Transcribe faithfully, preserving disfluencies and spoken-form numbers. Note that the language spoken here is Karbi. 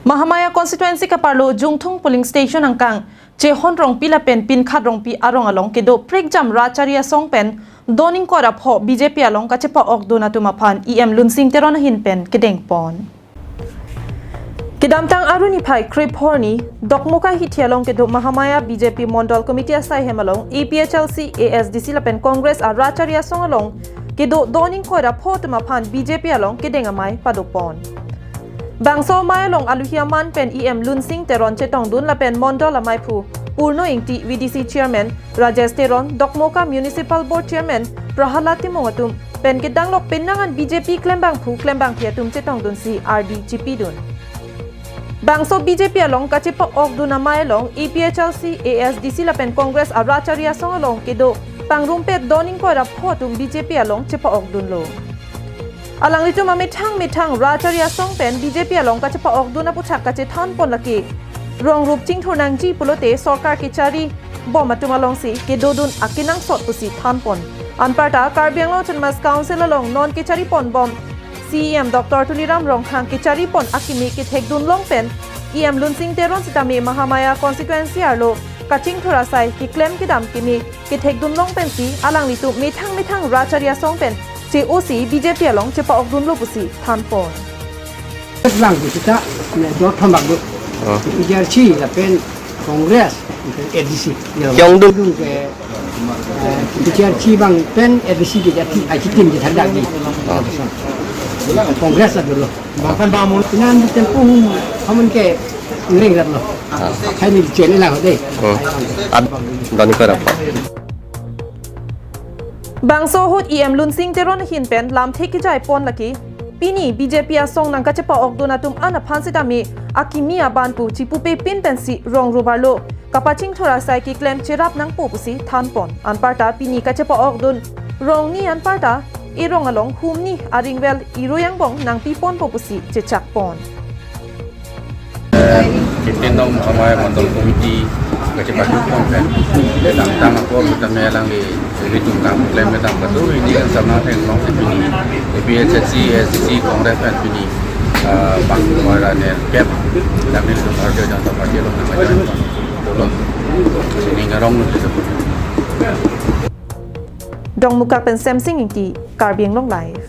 Mahamaya constituency kaparlo Jungthung polling station angkang Chehon Rongpi lapen Pinkhat Rongpi arong along kedo prekjam Rachari Asong pen don ingkoi ra pho B J P along kachepa-okdun atum aphan E M Lunsing Teron ahin pen kedengpon. Kedamtang Arni phai krepho arni Dokmoka hithi along kedo Mahamaya B J P Mondol Committee asai hem along A P H L C, A S D C lapen Congress a Rachari Asong along kedo don ingkoi ra pho atum aphan B J P along kedeng amei padopon. Bangso amei along aluhi aman pen E M Lunsing Teron chetongdun lapen Mondol ameiphu Purno Ingti, V D C Chairman Rajesh Teron, Dokmoka Municipal Board Chairman Prahalad Timung atum pen kedanglok penang an B J P klembangphu klembangphi atum chetongdunsi ardi chipidun. Bangso B J P along kachepa-okdun amei along A P H L C, A S D C lapen Congress a Rachari Asong along kedo pangrumpet don ingkoi ra pho atum B J P along chepa-okdunlo. Alanglitum amethang methang Rachari Asong pen B J P along kachepa-okdun aputhak kachethanpon lake rong rup chingthur nangji pulote sorkar kechari bom atum alongsi kedodun akenangsot pusi thanpon. Anparta Karbi Anglong Autonomous Council along non kecharipon bom C E M Doctor Tuliram Ronghang kecharipon akimi kethekdun long pen E M Lunsing Teron sitame Mahamaya constituency arlo kachingthur asai keklem kedam kimi kethekdun long pensi alanglitum methang methang Rachari Asong pen che-osi B J P along chepa-okdunlo pusi thanpon. Lang kita ne dot thom bak do. Oh. P G R C lapen Congress, A D C. Yang dun. Dun ke, eh, P G R C bang pen A D C ke jati, aji tim di tanda di. Oh. Congress adu lo. Bahkan bangun. Pinan di tempo hum, hamun ke ngiring rat lo. Ah. Hai ni chen lang deh. Oh. Ad, don ingkoi ra pho. Bangso ahut E M Lunsing Teron ahin pen lamthe kejaipon lake pini B J P asong nangkachepa-okdun atum an aphan sitame akimi aban pu chipupepin pensi rong rup arlo kapachingthur asai keklem cherap nangpo pusi thanpon. Anparta pini kachepa-okdun rong ni anparta erong along humni aringvel irui angbong nangpiponpo pusi chechakpon. Fifteen nong Mahamaya Mondol Committee kachepajutpon pen kedamtang apor sitame alangli ilitum kam klem kedam katu ini kan sama theng nong si pini A P H L C, A S D C, Congress pen pini, eh, bang mora ne kep dan ini Bharatiya Janata Party lo nama jalan lo sini ngarong lo. Dongmukak pen Semsing Ingti, Karbi Anglong Live.